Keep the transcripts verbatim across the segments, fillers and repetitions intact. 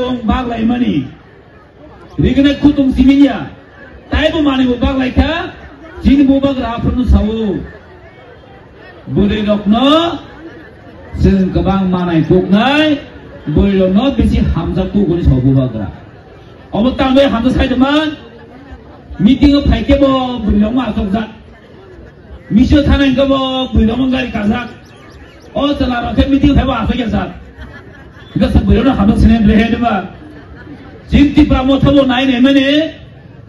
Tong baglai mani. Rigna khutung siminya. Taibo mani bo baglai kha. Chini bubagra aphuru sawo. Bwrwi rokno chwng kwbang manai kuknai. Bwrwi rokno bisi hamjak kukuni sawo bubagra. Obo tangwi hamjak sai dwman. Meeting o phaikhe bo bwrwi rokno achokjak. Misil thana hingke bo bwrwi rok gari kajak. O chwla rok khe meeting phaibo asai khe sak. Hingke sa bwrwi rok habo sene rehe deba. Chini Tipra Motha bo nai nai mani.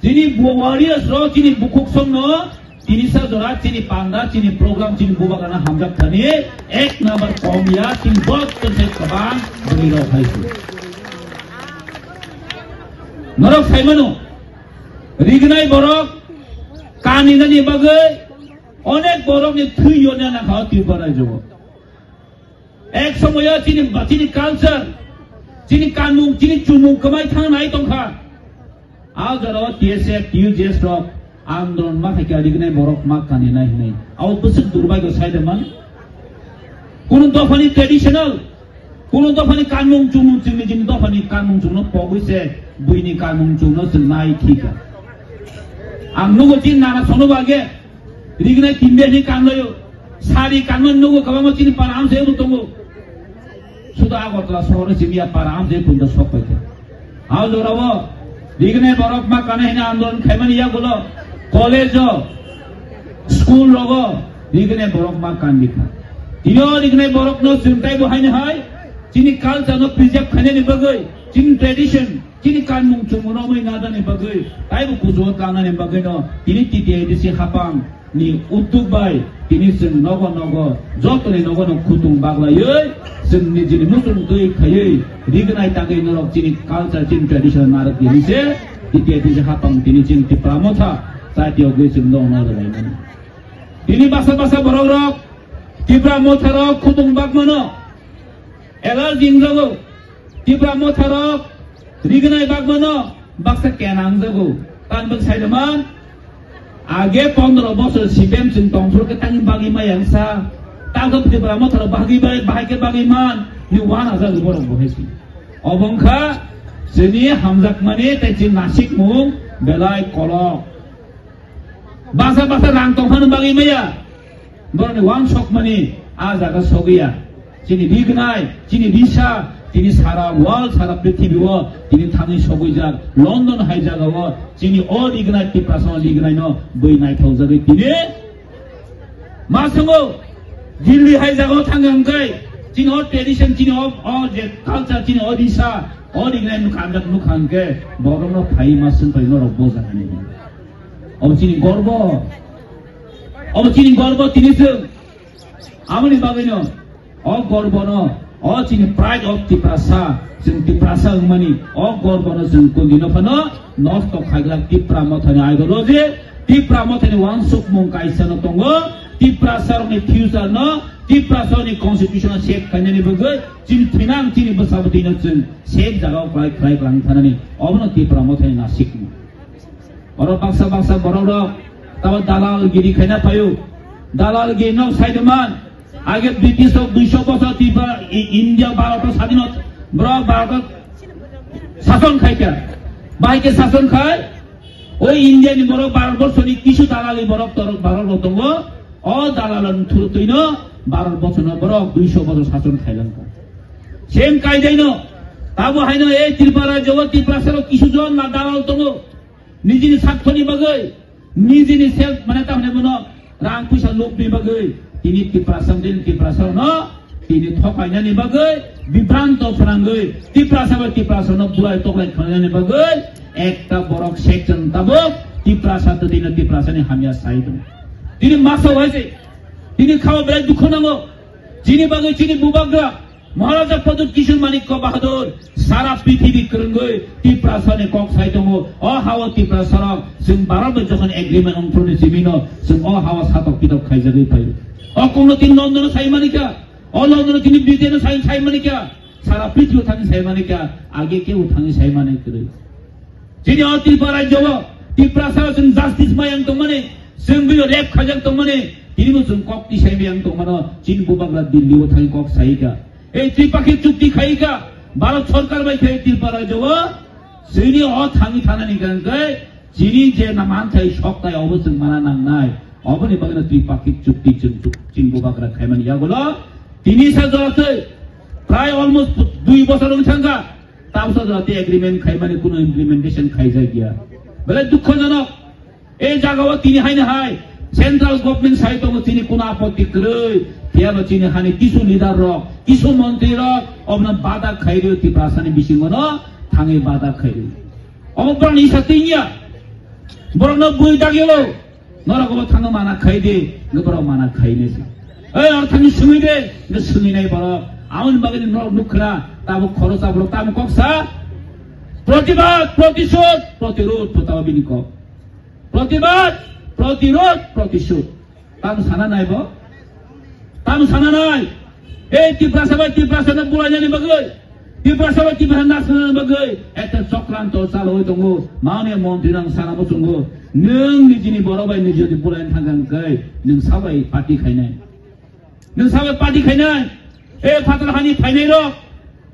Chini warriors rok chini bukhuk song no. Tini sa jora chini panda chini program chini bubagrana hamjak thani. Ek number kom ya chini bot se kabang bwrwi rok hai su. Norok sai mano. Rignai borok kaninani bagwi onek borokni thwi yona nakha o Tripura rajyo. Ek somoyo chini, chini culture, chini kanmung, chini chumung kwmai thangnai tongkha. A jorao T S F, T U J S rok andolon ma khaikha rignai borok ma kaninai hinwi. Abo bwswk durbagyo sai de man. Kunu dophani traditional, kunu dophani kanmung chumung chwngni chini dophani kanmung chumungno pogwi se buini kanmung chumungno chwng nai thika. Ang nugo chini nana sono bage rignai tinbe ni kanlayo sari kanmung nugo kabamo chini para amse bo tongo. Sudo Agartala sohoro chini ya para amse punta sok paikha. Hal jorao rignai borok ma kana hina andolon khaimani yagulo college o, school rogo rignai borok ma kandi kha. Tini o rignai borok no chwng taibo haini hai chini culture no preserve khainani bagwi, chini tradition, chini kanmung chumung no mui nadani bagwi, taibo kuchugo kanani bagwi no tini T T I D C hapang ni udduk bai tini chwng nogo nogo jotoni nogo no khutung baglaiwi chwng nijini muchung twi khaiwi rignai tangwi norok chini culture chini tradition narwk tini se titi tini hapang tini chini Tipra Motha chati ogwi chwng nogo nogo rwlaimani. Tini basa basa borok rok Tipra Motha rok khutung bagmano. Allergy wngjago. Tipra Motharok rignai bagmano baksa kena wngjago. Tamni bagwi saidaman, age pondro bosor C P M chwng tongphuru khe tangni bagwi maya wngsa. Tabuk Tipra Motharok bagwi bai, bahai khe bagwi man, ni wana jago borok bo hai si. Obo wngkha chini hamjakmani tei chini nasikmung belai kolok. Basa basa rang tongphano bagwi maya. Borokni wansokmani a jaga sogwi ya. Chini rignai, chini risa, tini sara world, sara prithibi o tini thangwi sogwijak. London hai jaga o chini o rignai Tiprasa o rignai no bui naithokjagwi tini ma swngo Delhi hai jaga o thangya hwnkhe chini o tradition, chini o, o je culture, chini o risa, o rignai nukha, anjak nukha hwnkhe borokno phai ma swngpai norok bo jaga ni. Obo chini gorbo. Obo chini gorbo tini chwng. Aboni bagwino o gorbono, o chini pride of Tiprasa, chwng Tiprasa wngmani, o gorbono chwng kundino phano nosto khaiglak Tipra Mothani ideology, Tipra Mothani wansukmung kaisano tongo, Tiprasarokni future no, Tiprasarokni constitution no save khainani bagwi, chini thinang chini bwsabwtwino chwng save jagao khlai khlai lang thanani, obono Tipra Mothani nasikmung. Oro baksa baksa borok rok tabo dalal giri khaina phaio. Dalal giri nok saiduman. Age British rok duiso bosor Tripura, I-, India, Bharat o sadin, borok Bharat o sason khai kha. Bahai khe sason khai, o India ni borok Bharat borso ni kisu dalali borok tor-, borok rok tongo. O dalal ni thuru twino Bharat borso no borok duiso bosor sason khai lang kha. Same kaidai no, tabo hai no e Tripura rajyo o Tiprasa rok kisu jon na dalal tongo. Nijini sakthoni bagwi, nijini self, mane, tamni bono rang puisa lobni bagwi, tini Tiprasa, tini Tiprasa no, tini thokainani bagwi, bibranto phrangwi, Tiprasa bai Tiprasa no bulai toklai khlainani bagwi, ekta borok section tabuk, Tiprasa to tini Tiprasa ni hamya sai tong. Tini masa waise, tini khawa belai dukhu nango, chini bagwi chini bubagra, Maharaja Pradyut Kishore Manikya Bahadur sara prithibi kwrwngwi Tiprasani kok sai tongo. O ha-o Tiprasarok chwng Bharat bai jokhon agreement ongphuru ni simi no chwng o ha-o satok pitok khaijagwi phaio. O kok no tini London o sai manikha, o London o tini Britain o sai, sai manikha, sara prithibi o thangwi sai manikha, age kebo thangwi sai mani kwrwi. Chini o Tripura rajyo o Tiprasa o chwng justice mayang tongmani, chwng bini rape khaijak tongmani, tini bo chwng kok tisai mayang tongmano, chini bubagra Delhi o thangwi kok saikha. Ei Tripakhi chukti khaikha, Bharat sorkar bai khe Tripura rajyo o chini o thangwi thanani hwnkhe chini je na manthai soktai obo chwng mana nangnai. Oboni bagwino Tripakhik chukti chwng chuk-, chwng bubagra khaimani yagulo tini sa jora tei prai almost dui bosor wng thangkha. Tabsa jora tei agreement khaimani kuno implementation khaijak ya. Belai dukhojonok. E jaga o tini haino hai central government sai tongo, tini kuno apotti kwrwi. Phiyaba chini hani kisu leader rok, kisu montri rok obno bada khairwi Tiprasani bisingo no thangwi bada khairwi. Omo borokni isa twiya. Borokno bui dagyolo. Norok obo thangno mana khai di, borok mana khai nai se. Ei, oro thangwi swngwi de, swngwi nai borok. Aboni bagwi norok nukha, tabuk khoroksa borok, tabuk koksa. Protibad, protishodh, protirudh, protibad bini kok. Protibad, protirudh, protishodh. Tamo sana nai bo? Tamo sana nai? Ei Tiprasa bai Tiprasa no bulainani bagwi, Tiprasa bai Tiprasa nasnani bagwi ekta chokranto chalwi tongo. Mani montri nang sana muchungo. Nwng nijini borok bai niji jodi bulaina thangkha hwnkhe nwng sabai party khainai. Nwng sabai party khainai. Ei phatar hani phainai rok.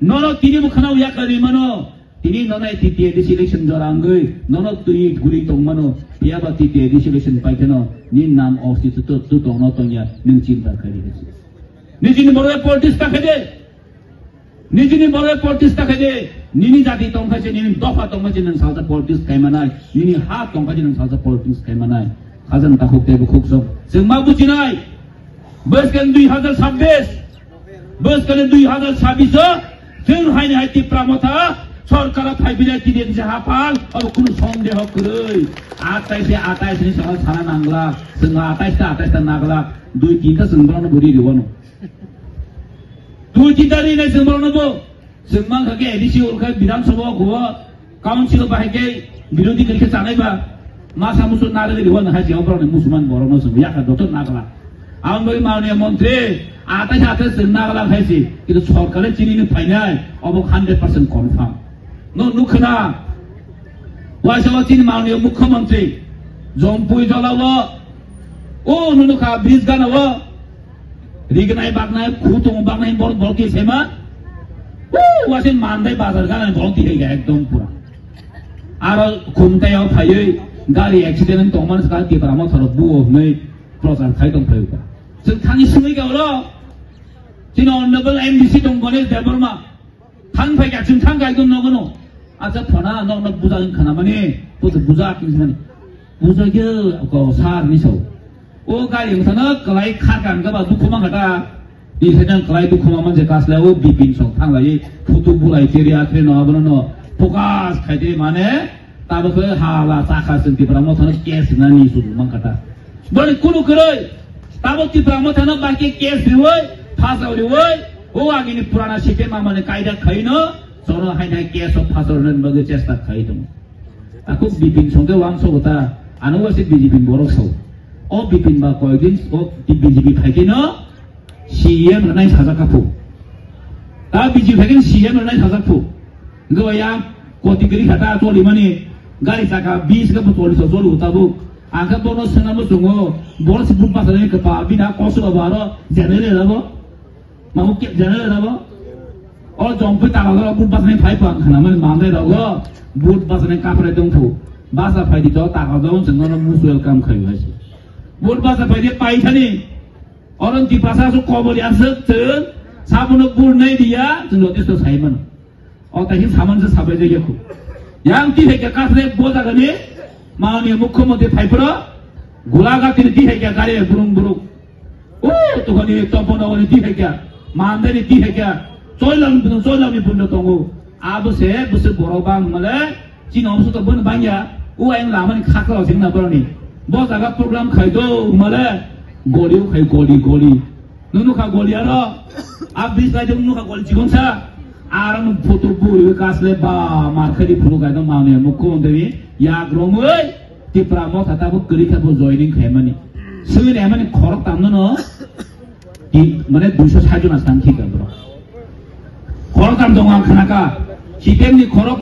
Nono tini bo khwnao yakari mano. Tini nono T T A D C election jora wngwi, nono twi guli tongmano, phiyaba T T A D C election paikheno, nini nam ostitw to, to tongno tongya, nwng chinta khaidi khe. Nijini borok politics ta khaide, nijini borok politics ta khaide, nini jati tongkha se, nini dopha tongkha se, nwng salsa politics khaimanai, nini ha tongkha se, nwng salsa politics khaimanai. Khajang takhuk tei bukhuk sok. Chwng ma bujinai. Bwskang dui hazar sabbish. Bwskang dui hazar sabbish o. Chwng haini hai Tipra Motha sorkar o phai bilai tini je hapal. Abo kunu sondeho kwrwi. Atais se atais ni saka sana nangla. Chwng atais ta atais ta nagla. Dui tinta chwng bono buri riwano. Dui tinta ri nai chwng bono bo. Chwng mankha khe A D C ulkha Bidhan Sabha o kuo council o bahai khe birodhi khe khe chanai ba masa musu narwgwi rw na hai se oborok ni musulman borok no chwng yakha joto nagla. Ang bai maunia montri atai atai chwng nagla khai se kintu sorkar le chini ni phainai obo hundred percent confirm. No nukhna waisa o chini maunia mukhyamantri Jompui jola o o nunu kha bridge gana o Rignai baknai, khu tongo baknai, bor, bor khe sema. Wuu, wasin mandai bazar gana bor di hega ekdom pura. Aro khumtai o phaiwi gari accident tongman sa Tipra Motha rok buo hwnwi prochar khai tong phaiwi ka. Chwng thangwi swngwi ka oro. Chini honorable M D C tong Ganesh Debbarma. Thang phai kha, chwng thang kha, ekdom nogo no. Acha, phona, nok nok buja wng khana mani, puto buja wng khana mani. Buja khe ko sar ni sao. O gari wng thana kalai kha kang ga ba dukhu ma khata. Ni se nang kalai dukhu ma man je kasla o Bipin song thang lai, photo bulai teri akhre no abono no. Focus khai de mane, tabo khe hala chakha sing Tipra Motha no case na ni su man khata. Boni kunu kwrwi, tabo Tipra Motha no bai khe case riwi, phasao riwi, o agini purana system amani kaida khaino, choro hainai case o phasao rwna bagwi chesta khai tongo. Takhuk Bipin songkhe wangsogo ta, ano wase B J P ni borok sao. O Bipin ba koyekdin o B J P phai khe no C E M rwnai sajak kha phu. Ta B J P phai khe no C E M rwnai sajak phu. Hwnkhe bai yang koti kwrwi kha ta cholimani gari chakha bis khe bo choli so choli o tabuk. Ang khe bono swnamo chwngo, boro se but bachani kwpal bini a koso ba bo aro general abo. Mamo kep jana da bo. O jong pui tala jora but bachani phai pang khana mani mandai rogo. But bachani kapre dong thu. Basa phai di to tala jong jeng no most welcome khai hai. But basa phai di pai thani. Oron di basa su kobori asuk chun. Sabuno but nai diya chun lotis to sai man. O tai hin saman se sabai jai yakhu. Yang ti hai ka kasre bo jaga ni. Mani mukhyamantri phai pura. Gula ga tini ti hai ka gari burung burung. O, tuhani topono wani di hai kya, mandani di hai kya, choilam bino, choilam ni bundo tongo. Abo se, bwswk borok bang male, chini omso to bon bangya, o ayang lamani khakla jeng na boroni. Bo jaga program khai do male, goli o khai goli, goli. Nunu kha goli aro, a bis lai de nunu kha goli chikon sa, aro no photo bui kasle ba, mar khai di phuru gai do mane, mukho ondeni, yak romoi, Tipra Motha tabuk kwrwi kha bo joining khaimani. Swngwi naimani khorok tamno no, ti-, mane duiso sait jon aswk thik kha bro. Khorok tam tongo ang khna kha. C P M ni khorok